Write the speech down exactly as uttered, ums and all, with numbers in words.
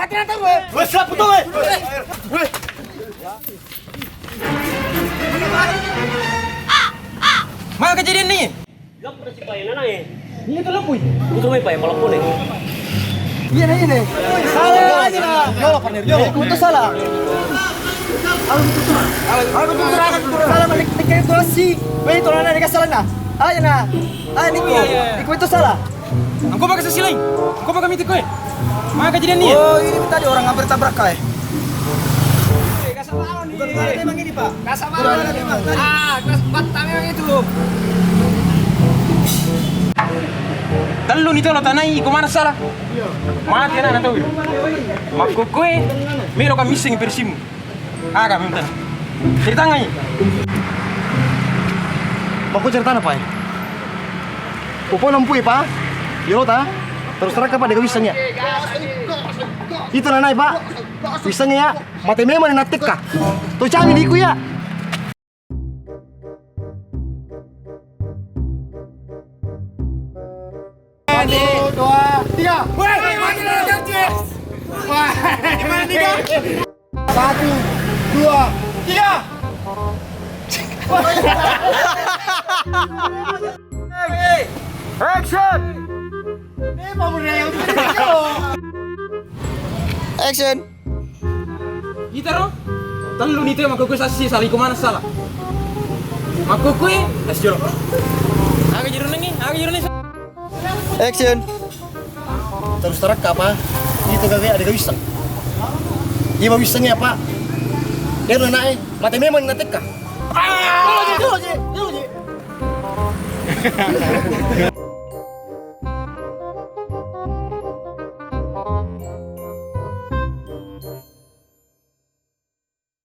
Wes, siap, betul, weh. Weh. Mana kejadian ni? Iya, aku udah si Pai, nana, eh. Ini tuh lepui. Itu tuh, Pai, malah pun, eh. Iya, nah, ini. Salah aja, nah. Jolo, Panir, jolo. Itu salah. Aku itu salah. Aku itu salah, aku itu salah, balik, balik itu si. Weh, itu nana, dikasih salah, nah. Ayo, nah. Ayo, Niko. Niko itu salah. Engkau pakai sesi lain. Engkau pakai miti kowe. Mana kejadian ni? Oh, ini tadi orang hampir tabrak, eh. Bukan, bukan, memang ini, Pak. Bukan, bukan, memang tadi. Ah, kelas empat memang itu. Tellu ni tolo tanai, iko mana salah? Mati anak-anak tau. Makko koe, melo kami sing persimu. Aga minta. Ceritangai. Makko ceritana, Pak. Upo nampui, Pak. Yolo ta. Terus terang, Pak, dega wissengngi. Itu nanai, Pak. Wissengngi ya. Mate memang ni nattekka. To cami diku ya. Satu, dua, tiga. Weh, mati lo, Jacques. Wah, gimana nih, Kak? Satu, dua, tiga. Action. Ini mau mulai. Action. Itaro, tellu ni tau makkukkue sassi, salah iko mana salah. Makkukkue, es jolo. Aga jirunengi, aga jirunengi. Action. Terus terekka apa? Itu gawe ada gawisseng. Iya, gawisseng ya, Pak. Dia nae, mate memang natekka. Ah! Jolo, Ji, jolo, Ji, jolo, Ji.